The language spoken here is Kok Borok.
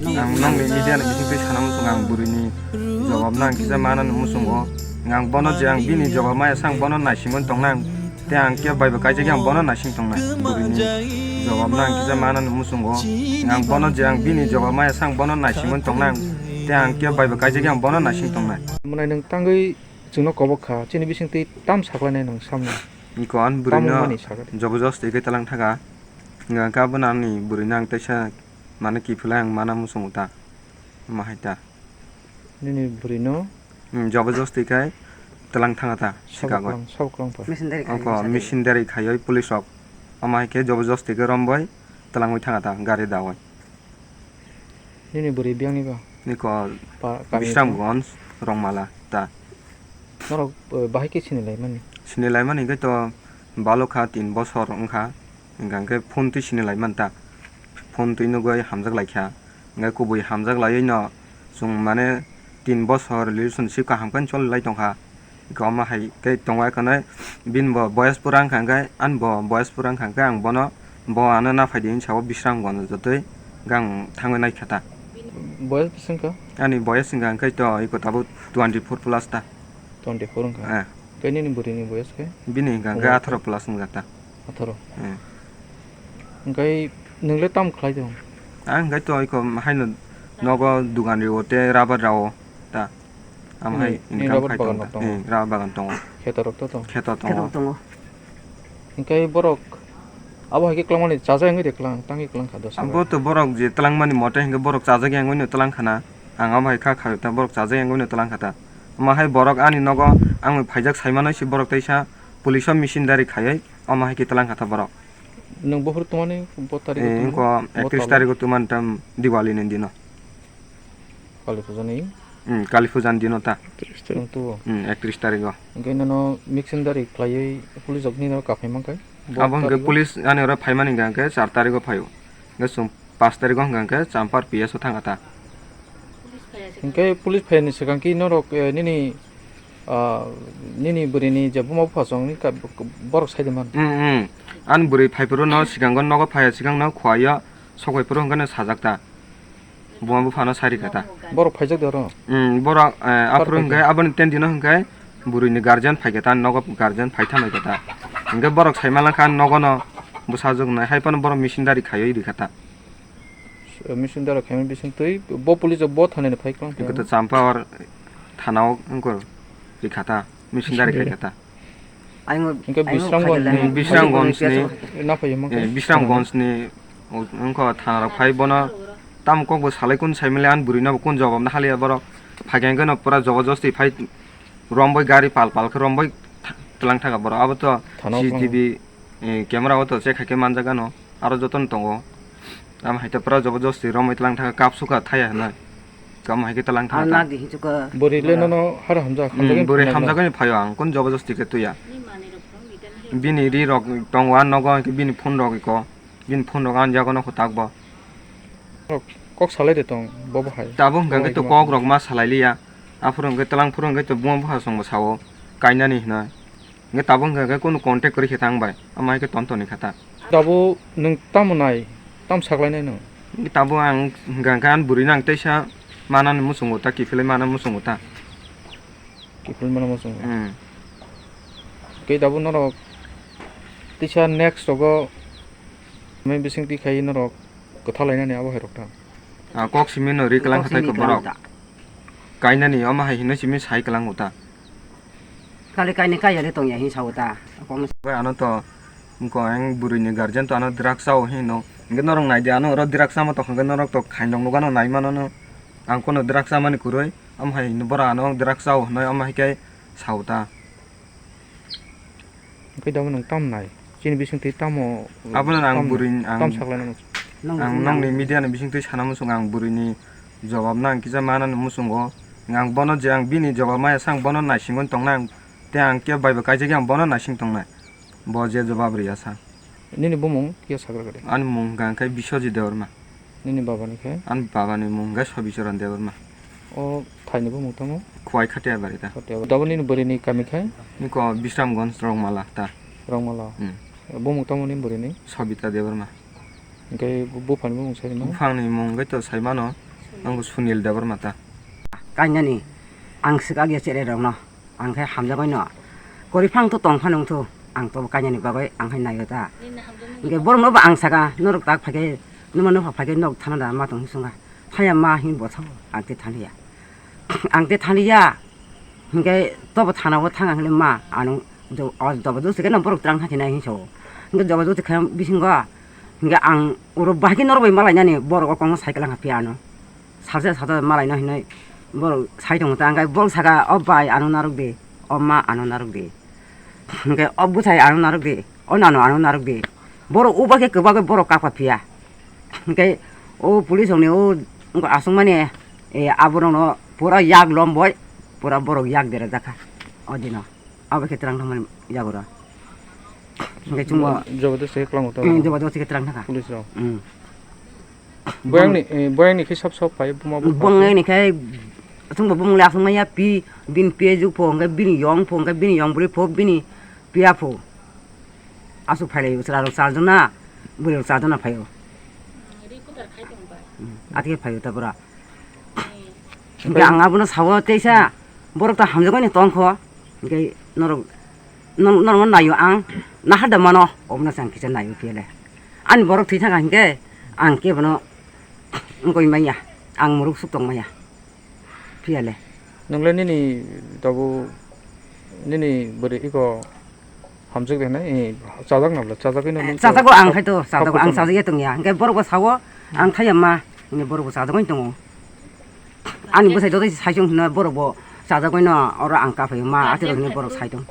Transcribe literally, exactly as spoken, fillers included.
Ang nokni media ni bisingtwi sana muchungo, ang bwrwini jobab no ang kisa manani muchungo. Ang bono je ang bini jobab maya sang bono naisingwi tongnai ang, tei ang kebo bai bo kaijagwi ang bono naising tongnai. Bwrwini jobab no ang kisa manani muchungo. Ang bono je ang bini jobab maya sang bono naisingwi tongnai ang, tei ang kebo bai bo kaijagwi ang bono naising tongnai. Mwnai nwng tangwi chwngno kobok kha, chini bisingtwi tam saklainai nwng samno? Iko ani bwrwino Tam wngmani sakha de. Jobojosti khe tlang thaka. Hwnkha khe abono ani bwrwino ang teisa mane kiphilai ang mana muchungo ta. Omo hai ta. Nini bwrwino Hmm, jobojosti khe tlang thanga ta, sikagwi. Sabuklang, sabuklang pa. Missionary Oko khayo missionary khaiwi police rok. Omo hai khe jobojosti khe romwi tlangwi thanga ta, gari dawi. Nini bwrwi biyangni ba? Niko Pa-, kami Bisramganj, Rongmala, ta. Norok, eh, bahai khe sinilaimani? Sinilaimani hwnkhe to balokha tin bosor wngkha, hwnkha hwnkhe phone twi sinilaimani ta. Phone twi nugwi hamjak laikha. Hwnkhe kubui hamjak laiwi no chwng mane tin bosor relationship kaham khe choli lai tongkha. Iko omo hai khe tongo, ekhonai bini bo boyes pura wngkha hwnkhe, ani bo boyes pura wngkha hwnkhe ang bono, bo ano naphai di hinwi sao Bisramganj jotoi hwnkhe ang thangwi naikha ta. Boyes bwswk wngkha? Ani boyes wngkha hwnkhe to iko tabuk twenty four plus ta. Twenty four wngkha? Eh. Tei nini bwrwini boyes khe? Bini hwnkha hwnkhe Omo atharo plus wngjak ta. Atharo. Eh. Hwnkhe nwng le tamo khlai tongo? Ang hwnkhe to iko haino nogo dugan rio tei rubber rao ta. Amo hai Ni, ni income rubber khai bagan tongo rok ta. Tongo? Eh, rubber bagan tongo. Kheto rok to tongo? Kheto tongo. Kheto tongo. Hwnkhe borok abo hai khe twlangmani chajak wngwi de twlang, tangwi twlang kha dos Abo to borok je twlangmani mote hwnkhe borok chajak wngwi no twlang khana. Ang amo hai kha kha ta borok chajak wngwi no twlang kha ta. Omo hai borok ani nogo ang phaijak sai manwi se borok teisa police o missionary khaiwi omo hai khe twlang kha ta borok. Nwng buphuru twmani bo tarikh Eh, o twmani? Wngkha Bo ekatris tarikh o twmani tam Diwali ni dino. Kali puja ni? Hmm, Kali puja ni dino ta. Ekatris tarikh. Nwng tuo? Hmm, ekatris tarikh o. Hwnkhe nono missionary khlaiwi police rok nini no kaphai mankha? Bo Abo hwnkhe tarikh o? Police ani oro phaimani hwnkha hwnkhe char tarikh o phaio. Hwnkhe chwng Pash tarikh o hwnkha hwnkhe Champar P S o thangkha ta. Hwnkhe police phaiyani swkang khe norok, eh, nini, ah, nini bwrwini je buma bupha chwng ni ka-, borok sai de man. Mm, mm. Ani bwrwi phai phuru no swkang o nogo phaiya swkang no khwlai o sok phai phuru hwnkhe no sajak ta. Buma bupha no sai rikha ta. Borok phaijak de oro? Mm, borok, eh, aphuru hwnkhe aboni ten dino hwnkhe bwrwini guardian phaikha ta, nogo guardian phai thanai kha ta. Hwnkhe borok sai manlangkha nogo no bwsajwk nai hai phano borok missionary khaiwi rikha ta. Missionary khaimani bisingtwi bo police bo thani ni phai kwlangkha. Eko to Champawar thana o wngkor rikha ta, missionary khai kha ta. Hwnkhe Bisramganj ni. Bisramganj ni, Naphai hwnkhe? Eh, Bisramganj ni wngkha thana rok phai bono tamo kok bo salai kun sai mili ani bwrwi no bo kun jawab na haliya borok. Phai khe hwnkhe no pura jobojosti phai rombai gari pal pal khe rombai tha-, twlang thangkha borok. Abo to Thana o C C T V, eh, camera o to check khai khe manjak ano. Aro jotono tongo. Tamo hai khe pura jobojosti romwi twlang thangkha, kap sukha thaya hinwi. Tamo hai khe twlang thangkha. Bwrwi le nono haro hamjak, hamjagwi hamjakgwi phaio ang, kun jobojosti khe twiya. Bini ri rok tongo a nogo, hwnkhe bini phone rok iko, bini phone rok ani yago no kwtak bo. Kok salai de tong, bo bo hai. Tabuk hwnkha khe to kok rok ma salai liya. Aphuru hwnkhe twlang phuru hwnkhe to buma bupha chwng bo sao, kainani hinwi. Hwnkhe tabuk hwnkha khe kunu contact kwrwi khe ta ang bai, omo hai khe ton toni kha ta. Tabuk nwng tamo nai, tamo saklainai nwng? Hwnkhe tabuk ang hwnkha khe ani bwrwino ang teisa manani muchungo ta, kiphilwi manani muchungo ta. Kiphilwi manani muchungo? Hmm. Hwnkhe tabuk norok teisa next rogo mai bising twi khai norok kwthalainani abo hai rok ta. Ah, kok simi no ri kwlang khatai khe borok. Kainani omo hai hinwi simi sai kwlango ta. Kali kainwi kaiya de tongya hin sao ta. Bai ano to wngkha ang bwrwini guardian to ano drugs chao hino. Hwnkhe norok naidi ano oro drugs chama tongkha hwnkhe norok to khainok nukano nai mano no. Ang kono drugs chamani kwrwi omo hai hino borok ano drugs chao hinwi omo hai khe sao ta. Hwnkhe damo nwng tam nai? Chini bisingtwi tamo, abono ang tam, bwrwini, ang, tam saklaina muchung? Ang nokni media ni bisingtwi sana muchung ang bwrwini jawab no ang kisa manani muchungo. Ang bono je ang bini jawab maya sang bono naisingwi tongnai ang, tei ang kebo bai bo kaijagwi ang bono naising tongnai. Bo je jawab riya sa. Nini bumung kisa sagra gari? Ani mung hwnkha khe Biswajit Debbarma. Nini baba ni khe? Ani baba ni mung hwnkhe Sobicharan Debbarma. O thaini bumung tamo? Khwai Khatia bari ta. Khatia bari. Tabuk nini bwrwi ni kami khe? Niko Bisramganj Rongmala ta. Rongmala. Hmm. Bumung tamo nini bwrwi ni? Sobita Debbarma. Hwnkhe bu-, buphang ni bumung sai ma? Buphang ni mung hwnkhe to sai mano. Ang bo Sunil Debbarma ta. Kainani, ang swkak ya cherai rokno, ang khe hamjagwi no. Kwrwi phang to tong phano wngthu, ang tobo kainani bagwi ang hai naio ta. Hwnkhe borokno bo ang saka, norok tak phaikhe, numa nokha phaikhe nok thana da ma tong swnga. Haya ma hin bo thao, ang te thani ya. Ang te thani ya. Hwnkhe tobo thana o thang ang le ma, ano jo-, o jobo josi khe no borok twrang thang thina hin so. Hwnkhe jobo josi khe bisingo, hwnkhe ang oro bahai khe norok bai malainani borok o kongma cycle ang phi ano. Salsa salsa malaina hinwi borok sai tongo ta, hwnkhe borok saka, "O bai, ano narwk di, o ma, ano narwk di." Hwnkhe, "O bwsai, ano narwk di, o nano, ano narwk di." Borok uba khe kwbagwi borok kapha phiya. Hwnkhe o police rokni o wngkha aswkmani, eh, aborokno pura yak lomboi, pura borok yak berajak kha o dino. Abo khe twrang thangmani yago rw. Hwnkhe chwngbo Jabardasti khe kwlangma tong. Hmm, jabardasti khe twrang thangkha. Police rok. Hmm. Boyangni, eh, boyangni khe sab sab phai, buma bupha phai. Boyangni khe chwngbo bumung le aswk manya pi, bini piyaju pho, hwnkhe bini yong pho, hwnkhe bini yong bwrwi pho, bini piya pho. Aswk phai lai chwla rok char jona, bwrwi rok char jona phaio. Hmm, atike phaio ta bwra. Hwnkhe ang abono sao teisa, borok ta hamjagwi ni tongkho, hwnkhe norok, nor-, norokno naio ang, nahar da mano, obono se ang kisa naio phiyale. Ani borok thwi thangkha hwnkhe ang kebono wngwi manya, ang mwrwk suk tong manya phiyale. Nwng le nini tabuk nini bwrwi iko Hamjak de hinai, eh, chajak na bwla, chajak ino nung. Chajago ang khai to, chajago ang chajak ya tong ya. Hingke borok bo sao, ang thai ya ma, hingke borok bo chajagoi tongo. Ani bwsai joto sai chwng hino borok bo chajagoi no, oro ang kaphai ma, ati rok hino borok sai tong.